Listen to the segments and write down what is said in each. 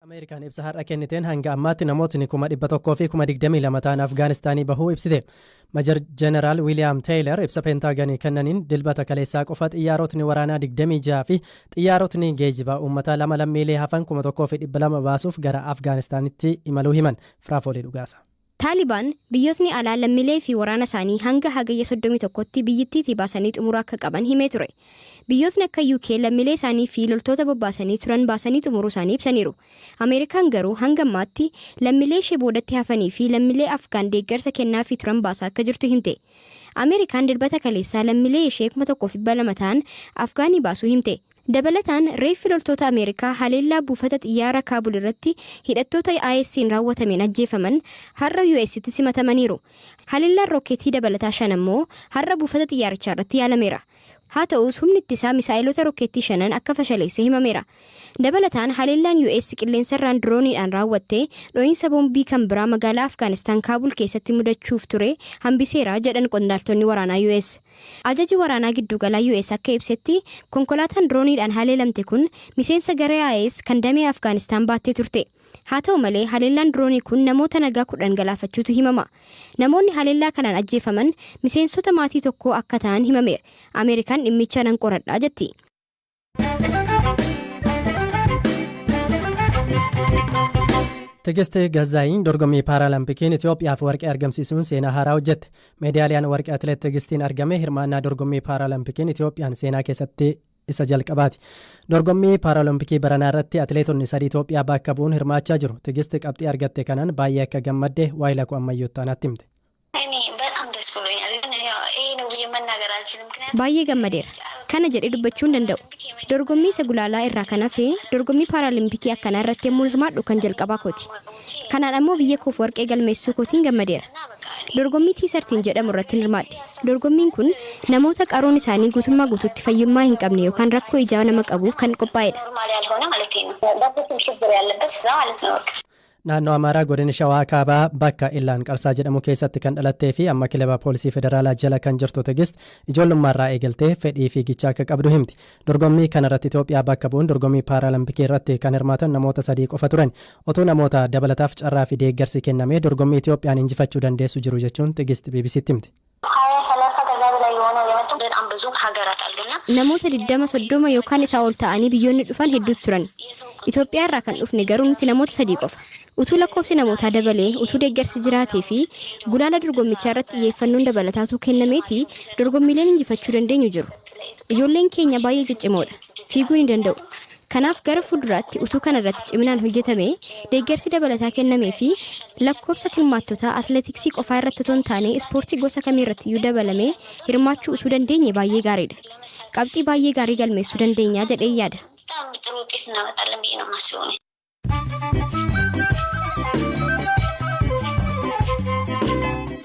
Ameerikaan ibsa har'a kenniteen hanga ammaatti namootni 122,000 ta'an Afgaanistaanii bahuu ibsite. Major Jeneraal Wiiliyaam Teeylar ibsa Peentaaganii kennaniin Dilbata kaleessaa qofa xiyyaarotni waraanaa 26 fi xiyyaarotni geejibaa uummataa lama lammiilee hafan 1,200 baasuuf gara Afgaanistaanitti imaluu himan. Firaafoolii Dhugaasa. Taalibaan biyyootni alaa lammilee fi waraana isaanii hanga Hagayya 31tti biyyittiitii baasanii xumuruu akka qaban himee ture. Biyyootni akka UK lammilee isaanii fi loltoota bobbaasanii turan baasanii xumuruu isaanii ibsaniiru. Ameerikaan garuu hanga ammaatti lammilee ishee boodatti hafanii fi lammilee Afgaan deeggarsa kennaafii turan baasaa akka jirtu himte. Ameerikaan Dilbata kaleessaa lammilee ishee 1,200 ta'an Afgaanii baasuu himte. Dabalataan reeffi loltoota Ameerikaa haleellaa buufata xiyyaara Kaabul irratti hidhattoota IS'n raawwatameen ajjeefaman har'a US'tti simatamaniiru. Haleellaan rookkeetii dabalataa 5 ammoo har'a buufata xiyyaarichaa irratti yaalameera. Haa ta'us humni ittisaa misaa'eloota rokkeettii shanan akka fashaleesse himameera. Dabalataan haleellaan US qilleensarraan dirooniidhaan raawwatte dho'iinsa boombii kan biraa magaalaa Afgaanistaan Kaabul keessatti mudachuuf ture hambiseera jedhan qondaaltonni waraanaa US. Ajaji Waraanaa Gidduugalaa US akka ibsetti konkolaataan dirooniidhaan haleelamte kun miseensa garee IS kan damee Afgaanistaan baattee turte. Haa ta'u malee haleellaan diroonii kun namoota nagaa 10 galaafachuutu himama. Namoonni haleellaa kanaan ajjeefaman miseensota maatii tokkoo akka ta'an himameera. Ameerikaan dhimmicha nan qoradha jetti. Tigist Gazzaayiin dorgommii Paaraalampikiin Itoophiyaaf warqee argamsiisuun seenaa haaraa hojjette. Meedaaliyaan warqee atileet Tigistiin argame hirmaannaa dorgommii Paaraalampikiin Itoophiyaan seenaa keessatti isa jalqabaati. Dorgommii Paaraalompikii baranaa irratti atileetonni sadii Itoophiyaa bakka bu'uun hirmaachaa jiru. Tigist qabxii argatte kanaan baay'ee akka gammadde waayila koo Ammayyuu Ittaanaatti himte. Baay'ee gammadeera. Kana jedhee dubbachuu hin danda'u. Dorgommii isa gulaalaa irraa kan hafe dorgommii Paaraalimpikii akkanaa irratti yommuun hirmaadhu kan jalqabaa kooti. Kanaan ammoo biyya koof warqee galmeessisuu kootiin gammadeera. Dorgommii T-13 jedhamu irrattin hirmaadhe. Dorgommiin kun namoota qaroon isaanii guutummaa guutuutti fayyummaa hin qabne yookaan rakkoo ijaa nama qabuuf kan qophaa'edha. Naannoo Amaaraa Godina Shawaa Kaabaa bakka Illaan Qarsaa jedhamu keessatti kan dhalattee fi amma kilaba Poolisii Federaalaa jala kan jirtu Tigist ijoollummaarraa eegaltee fedhii fiigichaa akka qabdu himti. Dorgommii kanarratti Itoophiyaa bakka bu'uun dorgommii Paaraalampikii irratti kan hirmaatan namoota sadii qofa turan. Otuu namoota dabalataaf carraa fi deeggarsi kennamee dorgommii Itoophiyaan injifachuu dandeessu jiru jechuun Tigist BBCtti himte. Namoota 20, 30 yookaan isaa ol ta'anii biyyoonni dhufan hedduutu turan. Itoophiyaa irraa kan dhufne garuu nuti namoota sadii qofa. Utuu lakkoofsi namootaa dabalee, utuu deeggarsi jiraatee fi gulaala dorgommichaa irratti xiyyeeffannoon dabalataa utuu kennameetii dorgommiileen injifachuu dandeenyu jiru. Ijoolleen keenya baay'ee ciccimoodha. Fiiguu ni danda'u. Kanaaf gara fuulduraatti utuu kana irratti ciminaan hojjetamee, deeggarsi dabalataa kennamee fi lakkoofsa hirmaattotaa atileetiksii qofaa irratti otoo hin taane ispoortii gosa kamiirrattiyyuu dabalamee hirmaachuu utuu dandeenye baay'ee gaariidha. Qabxii baay'ee gaarii galmeessuu dandeenya jedheen yaada.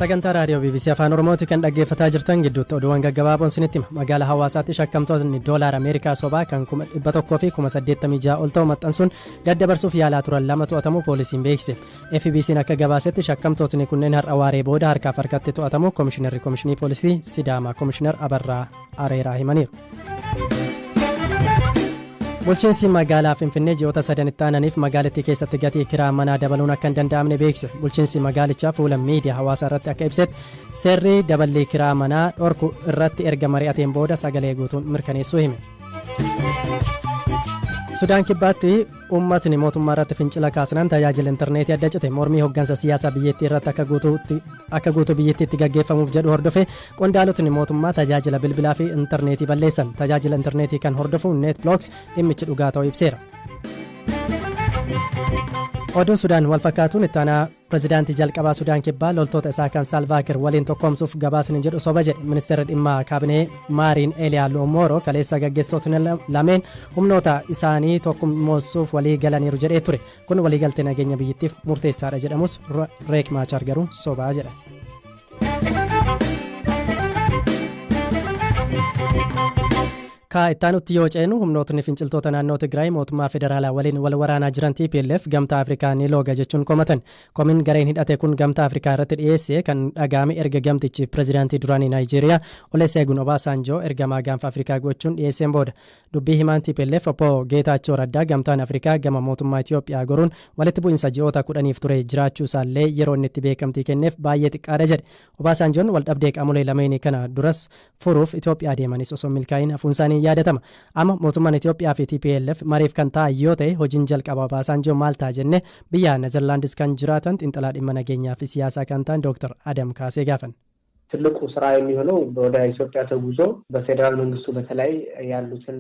Sagantaa Raadiyoo BBC Afaan Oromooti kan dhaggeeffataa jirtan gidduutti oduuwwan gaggabaaboon isinitti hima. Magaalaa Hawaasaatti shakkamtootni doolaara Ameerikaa sobaa kan 186,000 ol ta'u maxxansuun daddabarsuuf yaalaa turan lama to'atamuu poolisiin beeksise. FBC'n akka gabaasetti shakkamtootni kunneen har'a waaree booda harkaaf harkatti to'atamuu Komishinarri Komishinii Poolisii Sidaamaa Komishinar Abarraa Areeraa himaniiru. Bulchiinsi magaalaa Finfinnee ji'oota sadan itti aananiif magaalittii keessatti gatii kiraa manaa dabaluun akka hin danda'amne beeksise. Bulchiinsi magaalichaa fuula miidiyaa hawaasaa irratti akka ibsetti seerri daballii kiraa manaa dhorku irratti erga mari'ateen booda sagalee guutuun mirkaneessuu hime. Sudaan Kibbaatti Uummatni mootummaa irratti fincila kaasnaan tajaajila intarneetii adda cite. Mormii hoggansa siyaasaa biyyattii irratti akka guutuutti akka guutuu biyyattiitti gaggeeffamuuf jedhu hordofee qondaalotni mootummaa tajaajila bilbilaa fi intarneetii balleessan. Tajaajila intarneetii kan hordofu NetBlocks dhimmichi dhugaa ta'uu ibseera. Oduu Sudaan walfakkaatuun itti aanaa Pirezidaantii jalqabaa Sudaan Kibbaa loltoota isaa kan Saalvaakir waliin tokkoomsuuf gabaasni jedhu soba jedhe. Ministeerri dhimma kaabinee Maariin Eeliyaa Lomooro kaleessa gaggeessitootni lameen humnoota isaanii tokkummoossuuf walii galaniiru jedhee ture. Kun waliigaltee nageenya biyyittiif murteessaadha jedhamus Reek Maachaar garuu sobaa jedha. Ka ittaanutti yoo ceenu, humnootni finciltoota naannoo Tigraay mootummaa federaalaa waliin wal waraanaa jiran TPLF Gamtaa Afrikaa ni looga jechuun komatan. Komiin gareen hidhate kun Gamtaa Afrikaa irratti dhiyeesse kan dhaga'ame erga gamtichi pirezidaantii duraanii Naayijeeriyaa Olusegun Obasanjoo ergamaa Gaanfa Afrikaa gochuun dhiyeesseen booda. Dubbii himaan TPLF obbo Geetaachoo Raddaa Gamtaan Afrikaa gama mootummaa Itoophiyaa goruun walitti bu'insa ji'oota 10f ture jiraachuu isaallee yeroo inni itti beekamtii kenneef baay'ee xiqqaadha jedhe. Obaasanjoon wal dhabdee qaamolee lameenii kana duras furuuf Itoophiyaa deemanis osoo milkaa'in hafuun isaanii yaadatama. Amma mootummaan Itoophiyaa fi TPLF mariif kan taa'an yoo ta'e, hojiin jalqaba Obaasanjoo maal ta'a jenne biyya Nezerlaandis kan jiraatan xiinxalaa dhimma nageenyaa fi siyaasaa kan ta'an Dr. Adam Kaasee gaafan. ትልቁ ስራ የሚሆነው ወደ ኢትዮጵያ ተጉዞ በፌዴራል መንግስቱ በተለይ ያሉትን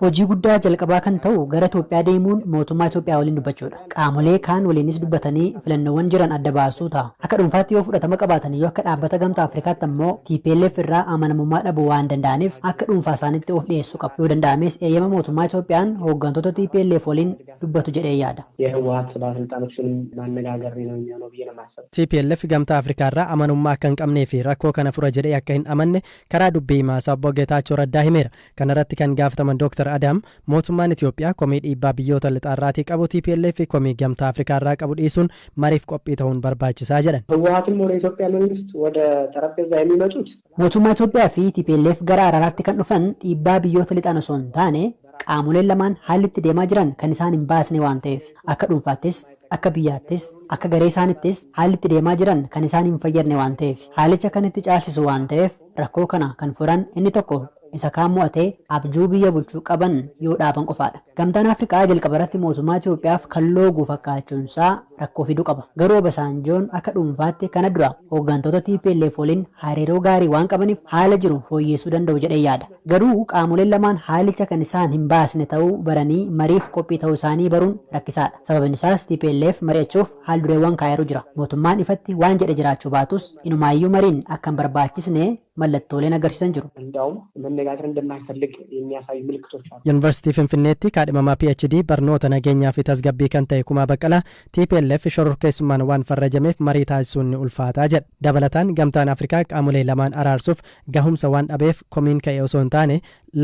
Hojii guddaa jalqabaa kan ta'u gara Itoophiyaa deemuun mootummaa Itoophiyaa waliin dubbachuudha. Qaamolee kaan waliinis dubbatanii filannoowwan jiran adda baasuu ta'a. Akka dhuunfaatti yoo fudhatama qabaatan iyyuu, akka dhaabbata Gamtaa Afrikaatti ammoo TPLF irraa amanamummaa dhabuu waan danda'aniif akka dhuunfaa isaaniitti of dhiyeessuu qabu. Yoo danda'ames eeyyama mootummaa Itoophiyaan hooggantoota TPLF waliin dubbatu jedhee yaada. የህወሀት ባለስልጣኖችንም ማነጋገር ነው የሚሆነው ብዬ ነው የማስበው። TPLF Gamtaa Afrikaa irraa amanummaa akka hin qabnee fi rakkoo kana fura jedhee akka hin amanne karaa dubbii himaasaa obbo Geetaachoo Raddaa himeera. Kana irratti kan gaafataman Dr. Adam, mootummaan Itoophiyaa komii dhiibbaa biyyoota lixaarraatii qabu, TPLF komii Gamtaa Afrikaa irraa qabu dhiisuun mariif qophii ta'uun barbaachisaa jedhan. ህወሀትም ወደ ኢትዮጵያ መንግስት ወደ ጠረጴዛ የሚመጡት Mootummaa Itoophiyaa fi TPLF gara araaraatti kan dhufan dhiibbaa biyyoota lixaan osoo hin taane, qaamoleen lamaan haalli itti deemaa jiran kan isaan hin baasne waan ta'eef, akka dhuunfaattis, akka biyyaattis, akka garee isaanittis haalli itti deemaa jiran kan isaan hin fayyadne waan ta'eef, haalicha kan itti caalchisu waan ta'eef, rakkoo kana kan furan inni tokko isa kaan mo'atee abjuu biyya bulchuu qaban yoo dhaaban qofaadha. Gamtaan Afrikaa jalqaba irratti mootummaa Itoophiyaaf kan looguu fakkaachuunsaa rakkoo fiduu qaba. Garuu Obasanjoon akka dhuunfaatti kana dura hooggantoota TPLF waliin hariiroo gaarii waan qabaniif haala jiru fooyyessuu danda'u jedhee yaada. Garuu qaamoleen lamaan haalicha kan isaan hin baasne ta'uu baranii mariif qophii ta'uu isaanii baruun rakkisaadha. Sababni isaas TPLF mari'achuuf haal dureewwan kaa'eeru jira. Mootummaan ifatti waan jedhe jiraachuu baatus, inumaayyuu mariin akka hin barbaachisne mallattooleen agarsiisan jiru. እንዲያውም መነጋገር እንደማይፈልግ የሚያሳዩ ምልክቶች አሉ። Yuunivarsiitii Finfinneetti kaadhimamaa PhD barnoota nageenyaa fi tasgabbii kan ta'e Kumaa Baqqalaa, TPLF shororkeessummaan waan farrajameef marii taasisuun ni ulfaataa jedha. Dabalataan Gamtaan Afrikaa qaamolee lamaan araarsuuf gahumsa waan dhabeef komiin ka'e osoo hin taane,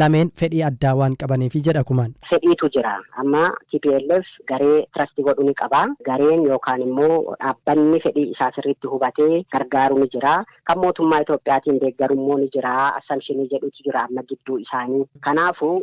lameen fedhii addaa waan qabaniifi jedha Kumaan. Fedhiitu jira. Amma TPLF garee trust godhu ni qaba. Gareen yookaan immoo dhaabbanni fedhii isaa sirriitti hubatee gargaaru ni jira. Kan mootummaa Itoophiyaatiin deeggaru immoo ni jira. Assumption jedhutu jira amma gidduu isaanii. Kanaafuu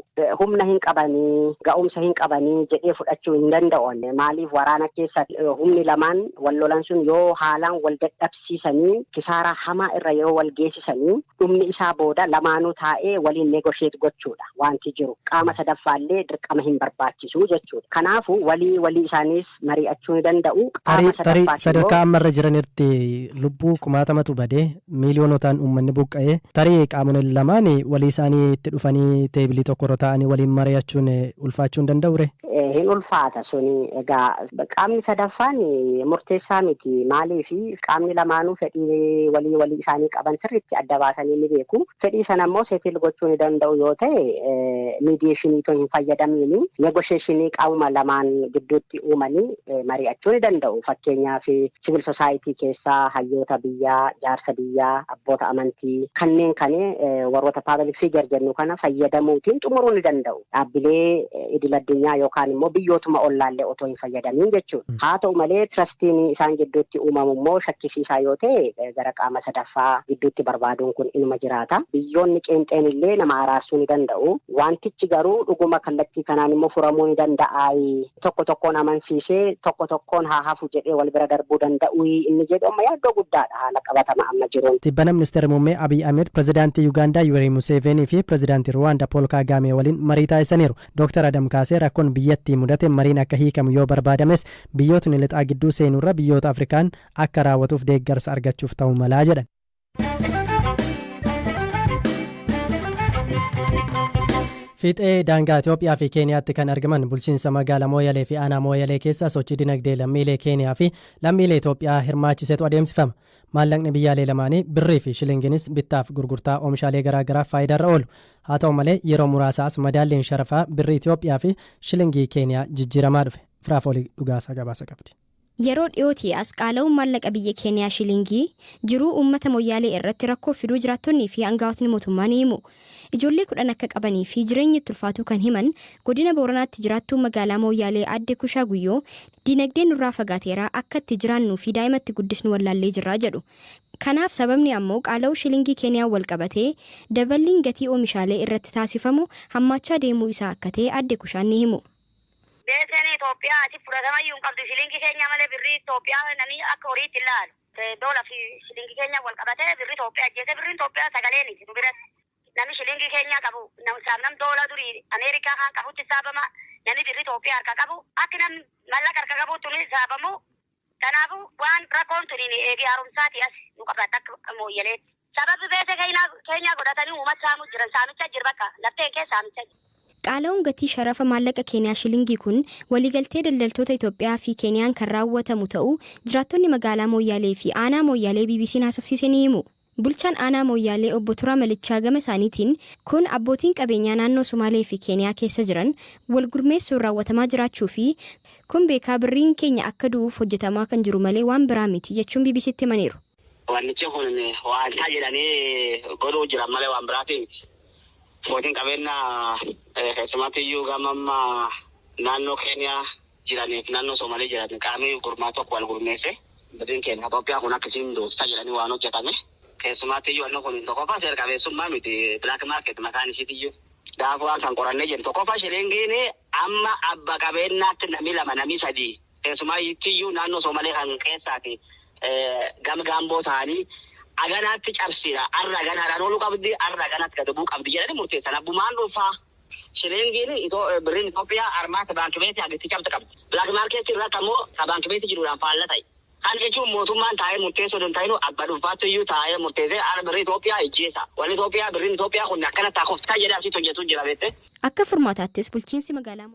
humna hin qabanii, ga'umsa hin qabanii jedhee fudhachuu hin danda'u. Maaliif, waraana keessa humni lamaan wal lolan sun yoo haalaan wal dadhabsiisanii, kisaaraa hamaa irra yoo wal geessisanii, dhumni isaa booda lamaanuu taa'ee waliin negotiate gochuudha wanti jiru. Qaama sadaffaallee dirqama hin barbaachisu jechuudha. Kanaafuu walii walii isaaniis mari'achuu ni danda'u. Tarii sadarkaa ammarra jiranitti lubbuu kumaatamatu badee, miiliyoonotaan uummanni buqqa'ee, tarii qaamoleen lamaan walii isaanii itti dhufanii teebilii tokkorra taa'anii waliin mari'achuun ulfaachuu hin danda'u? Hin ulfaata suni. Egaa qaamni sadaffaan murteessaa miti. Maaliifi, qaamni lamaanuu fedhii walii walii isaanii qaban sirriitti adda baasanii ni beeku. Fedhii sana immoo settle gochuu ni danda'u yoo ta'e, mediation otoo hin fayyadamiin negotiation qaamuma lamaan gidduutti uumanii mari'achuu ni danda'u. Fakkeenyaaf, civil society keessaa hayyoota biyyaa, jaarsa biyyaa, abboota amantii, kanneen kane warroota public figure jennu kana fayyadamuutiin xumuruu ni danda'u. Dhaabbilee idil addunyaa yookaan immoo biyyootuma ollaallee otoo hin fayyadamiin jechuudha. Haa ta'u malee, trustiin isaan gidduutti uumamu immoo shakkisiisaa yoo ta'e, gara qaama sadaffaa gidduutti barbaaduun kun inuma jiraata. Biyyoonni qeenxeen illee nama araarsuu ni danda'u. Wantichi garuu dhuguma kallattii kanaan immoo furamuu ni danda'a. Tokko tokkoon amansiisee tokko tokkoon haa hafu jedhee wal bira darbuu danda'u inni jedhu amma yaaddoo guddaadha haala qabatama amma jiruun. Tibbana Ministeera Muummee Abiy Ahmed Pirezidaantii Yuugaandaa Yuwerii Museveenii fi Pirezidaantii Ruwaandaa Pool Kaagaamee waliin marii taasisaniiru. Dooktar Adam Kaasee rakkoon biyyattii mudate mariin akka hiikamu yoo barbaadames, biyyootni lixaa gidduu seenurra biyyoota Afrikaan akka raawwatuuf deeggarsa argachuuf ta'uu malaa jedhan. Fiixee daangaa Itoophiyaa fi Keeniyaatti kan argaman bulchiinsa magaalaa Mooyalee fi aanaa Mooyalee keessa sochii dinagdee lammiilee Keeniyaa fi lammiilee Itoophiyaa hirmaachisetu adeemsifama. Maallaqni biyyaalee lamaanii birrii fi shilinginis bittaaf gurgurtaa oomishaalee garaagaraaf faayidaarra oolu. Haa ta'u malee, yeroo muraasaas madaalliin sharafaa birrii Itoophiyaa fi shilingii Keeniyaa jijjiiramaa dhufe. Firaafoolii Dhugaasaa gabaasa qabdi. Yeroo dhiyootii as qaala'uun maallaqa biyya Keeniyaa shilingii jiruu uummata Moyyaalee irratti rakkoo fiduu jiraattonnii fi aangawootni mootummaa ni himu. Ijoollee 10 akka qabanii fi jireenyi itti ulfaatuu kan himan godina Booranaatti jiraattuu magaalaa Mooyyaalee Aadde Kushaa Guyyoo, diinagdeen nurraa fagaateera, akka itti jiraannuu fi daa'ima itti guddisnu wallaallee jirra jedhu. Kanaaf sababni ammoo qaala'uu shilingii Keeniyaan walqabatee daballiin gatii oomishaalee irratti taasifamu hammaachaa deemuu isaa akka ta'e Aadde Kushaan ni himu. Beeseen Itoophiyaa asi fudhatamayyuu hin qabdu. Shilingii keenya malee birrii Itoophiyaa namni akka horiitti hin laalu. Doola fi shilingii keenya wal qabatee birrii Itoophiyaa ajjeese. Birriin Itoophiyaa sagalee miti nu biratti. Namni shilingii keenya qabu nam doola durii Ameerikaa kan qabutti saabama. Namni birrii Itoophiyaa harka qabu akka nam mallaqa harka qabutti ni saabamu. Kanaafuu waan rakkoon tuniin eegee haaromsaati as nu qabata akka Mooyyaleetti. Sababbi beese keenyaa godhatanii uummata saamuu jiran, saamicha jira, bakka lafteen keessa saamicha jira. Qaala'uun gatii sharafa maallaqa Keeniyaa shilingii kun waliigaltee daldaltoota Itoophiyaa fi Keeniyaan kan raawwatamu ta'uu jiraattonni magaalaa Mooyyaalee fi aanaa Mooyyaalee BBC'n haasofsiise ni himu. Bulchaan aanaa Mooyyaalee obbo Turaa Malichaa gama isaaniitiin, kun abbootiin qabeenyaa naannoo Sumaalee fi Keeniyaa keessa jiran wal gurmeessuun raawwatamaa jiraachuu fi kun beekaa birriin keenya akka du'uuf hojjetamaa kan jiru malee waan biraa miti jechuun BBCtti himaniiru. Wannichi kun waan jedhanii godhuu jiran malee waan biraatii miti. Abbootiin qabeenyaa keessumatti iyyuu gama amma naannoo Keeniyaa jiraniif naannoo Soomalii jiran qaamni gurmaa tokko wal gurmeesse birriin keenya Itoophiyaa kun akkasiin dooftaa jedhanii waan hojjetame. Keessumatti iyyuu wanni kun tokkoffaa seera qabeessummaa miti, black market mataan isiitiyyuu. Gaafa waan kan qorannee jennu, tokkoffaa shilingiin amma abba qabeenyaatti namni lama, namni sadii, keessumatti iyyuu naannoo Soomalee kan keessaati gama gaamboo ta'anii aganaatti cabsira, arra aganaadhaan ooluu qabdi, arra aganaatti gad bu'uu qabdi jedhanii murteessan. Abbumaan dhuunfaa shilingiin birriin Itoophiyaa armaata baankii beetii agitti cabsa qabdi. Black market irratti ammoo ka baankii beetii jiruudhaan faalla ta'e. Kan jechuun mootummaan taa'ee murteessuu danda'inu, abba dhuunfaatti iyyuu taa'ee murteessee arra birrii Itoophiyaa ijjeessa. Wanni Itoophiyaa, birriin Itoophiyaa kun akkana ta'a koftaa jedhee asitti hojjetu jira beekte. Akka furmaataattis bulchiinsi magaalaa